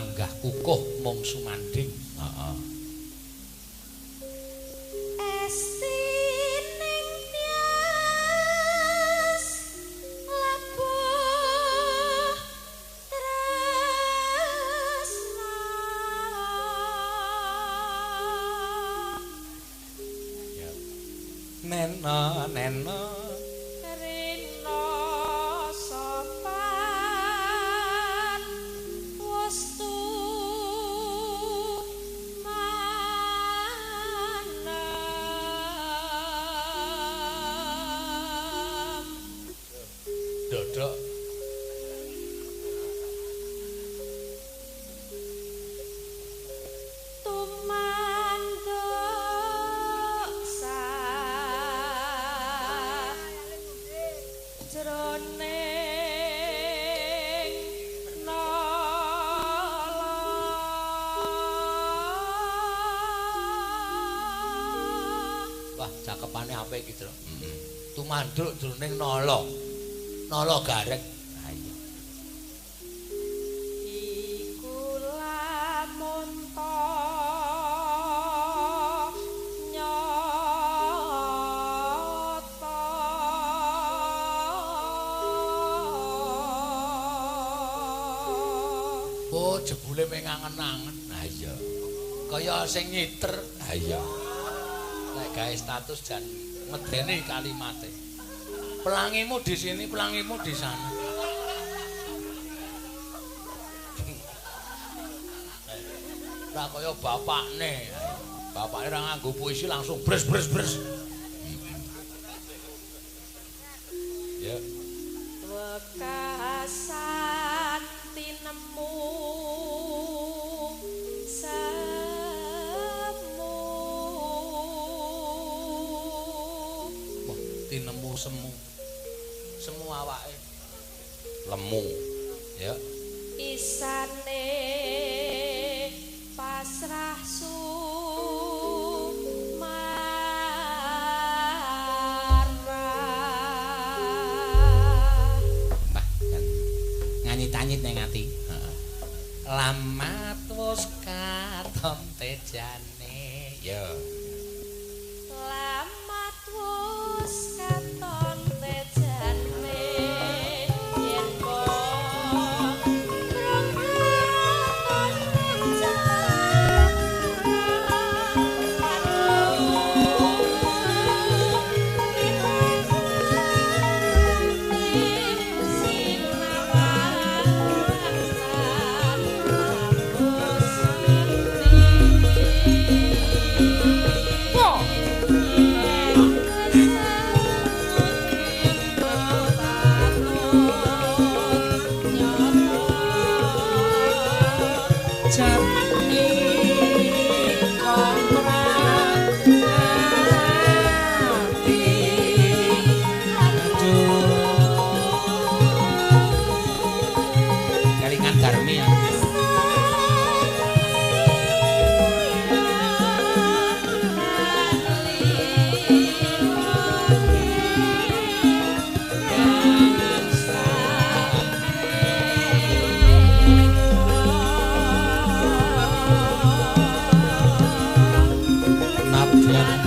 Panggah kukuh mung sumanding. Heeh. Nena nena rina sopan wastu manam dodok jroning nala. Wah, cakepane apik iki, Tru. Heeh. Tumanduk jroning nala. Nala gareng. Ha iya. Iku lamun ta nyata. Oh, jebule mung angen-angen. Ha iya. Kaya sing ngiter. Ha iya. Nek gawe status jan medeni kalimate. Pelangimu di sini, pelangimu di sana. Ora kaya bapakne. Bapakne ora nganggo puisi langsung bres bres bres. Ya. Wekasan tinemu semu. Wah, tinemu semu. Semu awake. Lemu. Ya. Isane pasrah sumarah. Mbah, nganyit-anyit ning ati. Heeh. Lamat wis katon tejane. Ya. Lamat wis katon tejane yen kok katon tejane. Kelingan Darmi ya. Nadyan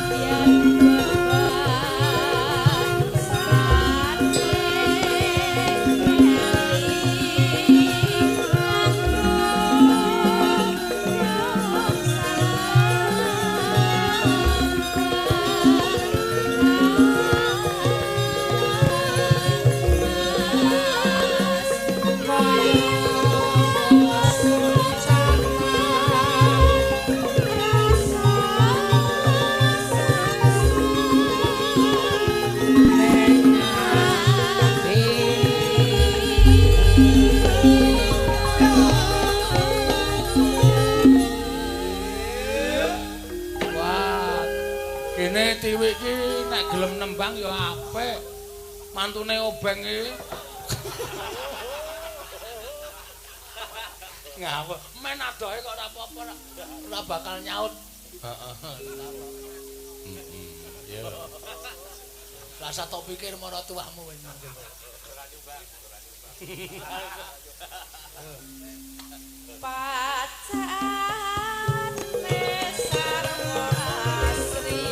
Wah, kene tiwik iki nek gelem nembang ya apik. Mantune obeng iki. Ngapa? Men adohe kok ora apa-apa ora bakal nyaut. Heeh. Heeh. Ya. Rasa tok pikir maratuwamu wis. Ora nyumbang, ora nyumbang. Pacane sarwa asri.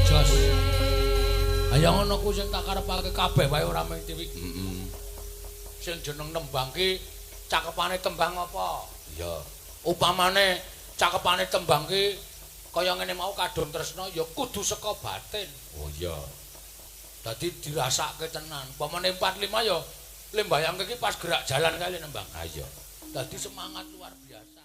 Jos. Ayo ngono ku sing tak karepake kabeh wae ora mung Tiwi. Heeh. Sing jeneng nembang ki cakepane tembang apa? Iya. Upamane cakepane tembang ki kaya ngene mau kadung tresna ya kudu saka batin. Oh iya. Dadi dirasake tenan. Upamane 45 ya le mbayangke ki pas gerak jalan kali nembang. Ha iya. Dadi semangat luar biasa.